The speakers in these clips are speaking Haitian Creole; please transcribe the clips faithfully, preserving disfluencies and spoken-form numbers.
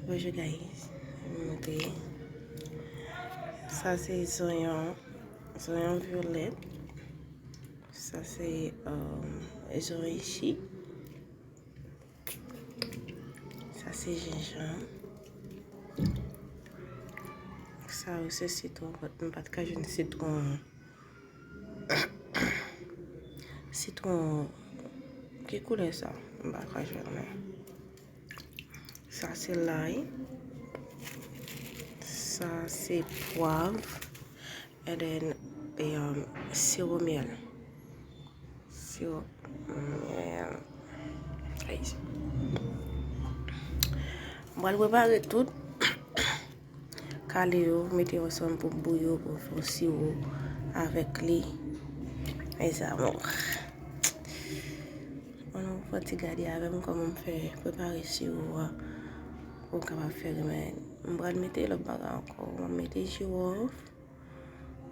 Bonjou guys. Montre. Sa se zonyon, zonyon vyolèt. Sa se, um, zonyon isi. Sa se jenjanm. Sa yo se sitwon, but m pa t ka jwenn sitwon. Sitwon, ki koulè sa? M pa ka jwenn non. Sa se lay. Sa se pwav. And then, e, um, siwo myèl. Siwo myèl. Guys. M pral prepare tout. Kale yo, mete yo ansanm pou bouyi yo, pou fè yon siwo avèk li. Mes amours. Ann nou fè yon ti gade avè m kòman m fè prepare siwo a pou m kapab fè remèd. M pral mete lòt bagay ankò. M ap mete jiwòf.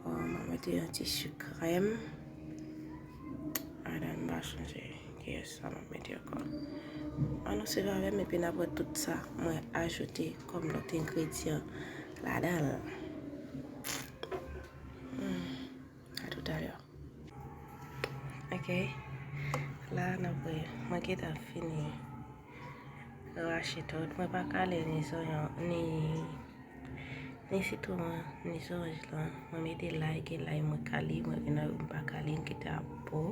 M ap mete yon ti sikrèm. Adan m pa sonje kiyès sa m ap mete ankò. Ann nou swiv avè m epi n ap wè tout sa mwen ajoute kòm lòt engredyan ladan l. Hmm. A toutalè. Ok. La n ap wè. Mwen gentan fini rache tout. Mwen pa kale ni zonyon, ni, ni sitwon an, ni zoranj lan. Mwen mete lay, gen lay mwen kale, mwen gen lay mwen pa kale, m kite a po.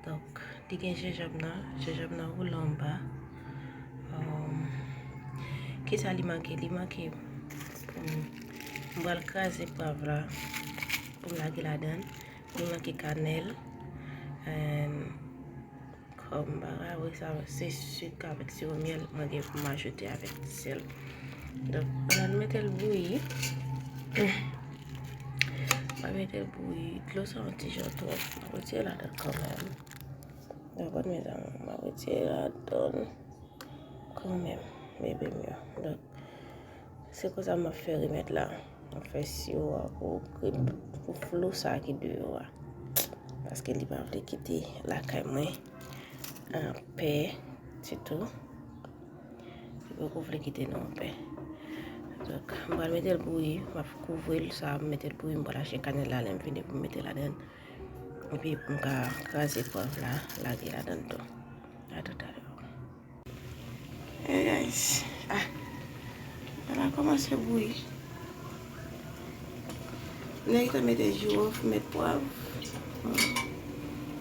Donk, li gen jenjanm nan, jenjanm nan woule anba. Um, kisa li manke? Li manke, um, m pral kraze pwav la pou m lage ladan l. Li manke kanèl. And kòm bagay, wi, sa se sik avèk siwo myèl mwen gen pou m ajoute avèk sèl. Donk, ann mete l bouyi. Mwen mete l bouyi. Dlo sa yon ti jan twòp. Mwen retire ladan l kanmenm. Dakò, mezanmi, mwen retire ladan l kanmenm, bebe m yo. Donk, se konsa m ap fè remèd la. M ap fè siwo a pou grip, pou flou sa ki deyò a. Paske li pa vle kite lakay mwen anpè ditou. Li poko vle kite nou anpè. Donk, m pral mete l bouyi, m ap kouvri l, sa m mete l bouyi, m pral achte kanèl la, lè m fini pou m mete ladan l. Epi pou m ka kraze pwav la, lage ladan l tou. A toutalè. Hey guys, ah, sa la kòmanse bouyi. Nèg ta mete jiwòf, mete pwav.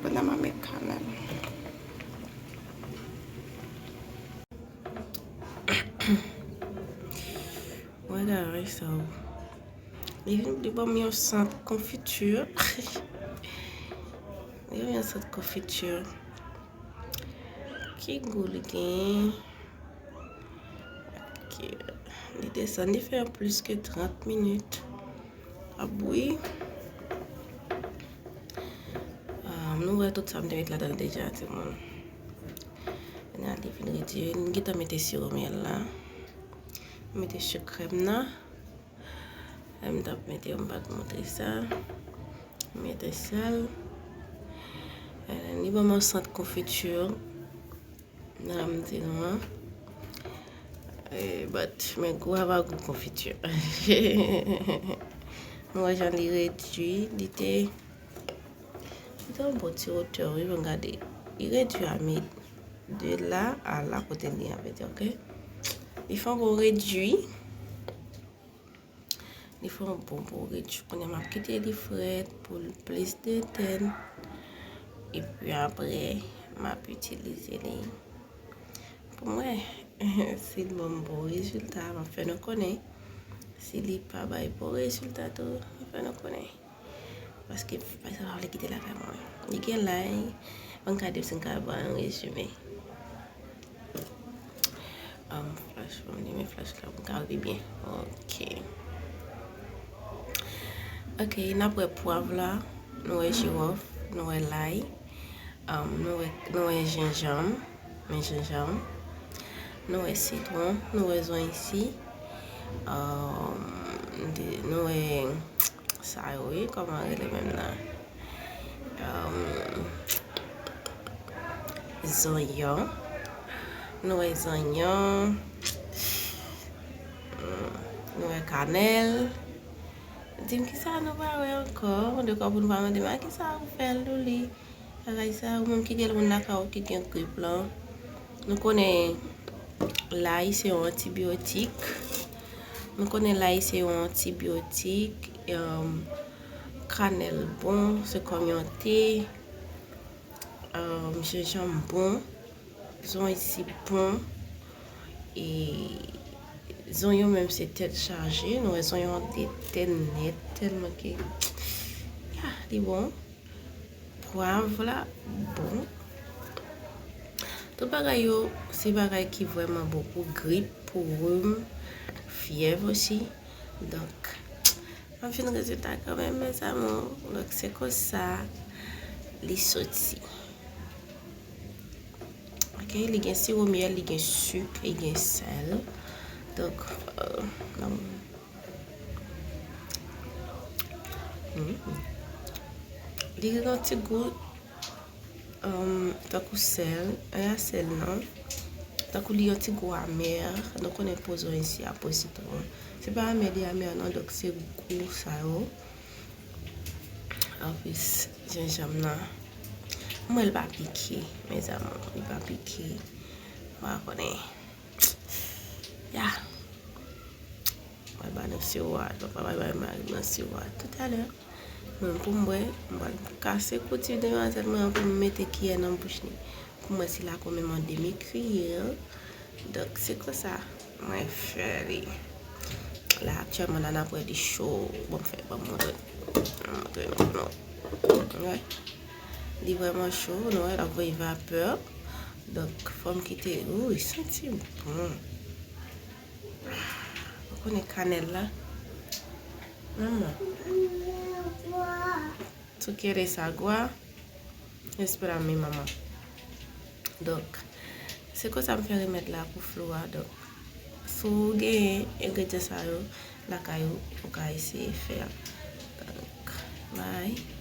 Pandan m ap met kanèl. Mwen gade sa. Li vin, li ban m yon sant konfiti. Li ban m yon sant konfiti. Ki gou li gen? Ok. Li desann, li fè plis ke trant minit ap bouyi. Ah, nou wè tout sa m te met ladan l deja, timoun. Kounye a li vin redui. M gentan mete siwo myèl la. M mete sikrèm nan. Lè m t ap mete yo, m pa t montre sa. M mete sèl. Eh, li ban m yon sant konfiti. Nan la m di nou an. Eh, but, men gou a pa gou konfiti. Nou wè jan li redui, li te, li te yon bon ti wotè, wi, bon, gade. Li redui a mi, de la a la kote li an fèt, ok? Li fè yon bon redui. Li fè yon bon, bon redui. Kounye a m ap kite li frèt pou l plis detann. Epi apre, m ap itilize li pou m wè si l ban m bon rezilta, m ap fè nou konnen. Si li pa bay bon rezilta tou, m ap fè nou konnen. Paske, paske sa pa vle kite lakay mwen. Li gen lay, ban m gade si m ka ba yon rezime. Um, flash, ban m limen flash la pou m ka wè pi byen. Ok. Ok, n ap wè pwav la, nou wè jiwòf, nou wè lay, um, nou wè, nou wè jenjanm, men jenjanm. Nou wè sitwon, nou wè zonyon isi. Um, de, nou wè sa yo, wi, kòman rele menm nan? Um, zonyon. Nou wè zanyon. Hmm, nou wè kanèl. Di m kisa nou pa wè ankò. Dekò pou nou pa mande m a kisa ou fè l, Douli. Bagay sa, ou menm ki gen moun lakay ou ki gen grip lan. Nou konnen lay se yon antibiyotik. Nou konnen lay se yon antibiyotik. Em, kanèl bon, se kòm yon te. Em, jenjanm bon. Zonyon isi bon. E zonyon menm se tèt chaje. Nou wè zonyon an te tèt nèt tèlman ke, ya, li bon. Pwav la, bon. Tout bagay yo, se bagay ki vrèman bon pou grip, pou rim, fyèv osi. Donk, m ap jwenn rezilta kanmenm, mes amours. Donk, se konsa li soti. Ok, li gen siwo myèl, li gen sik, li gen sèl. Donk, euh, nan, hmm. Li gen yon ti gou, um, tankou sèl, e a sèl non. Tankou li yon ti gou amè, nou konnen po zonyon isi a po sitwon. Se pa amè, li amè non, donk se gou sa yo. Anplis, jenjanm nan. Mwen, li pa pike, mes amours, li pa pike. Mwen konnen. Ya. Mwen ba nou siwo a, donk mwen ba mari mwen siwo a toutalè. Mwen pou mwen, mwen kase kouti demwazèl mwen an pou m mete kiyè nan bouch li. Pou mwen, se la konmen mwen demi kriye. Donk, se konsa mwen fè li. La, aktyèlman, la, n ap wè li cho. Bon, m fè, bon, m montre. M montre nou, non. Wè. Li vrèman cho, nou wè, l ap voye vapè. Donk, fò m kite, wi, santi bon. Ou konnen kanèl la? Manman. Tú quieres agua? Espérame, mamá. Donk, se konsa m fè remèd la pou Flou a. Donk, si w genyen engredyan sa yo lakay ou, ou ka eseye fè l. Donk, bay.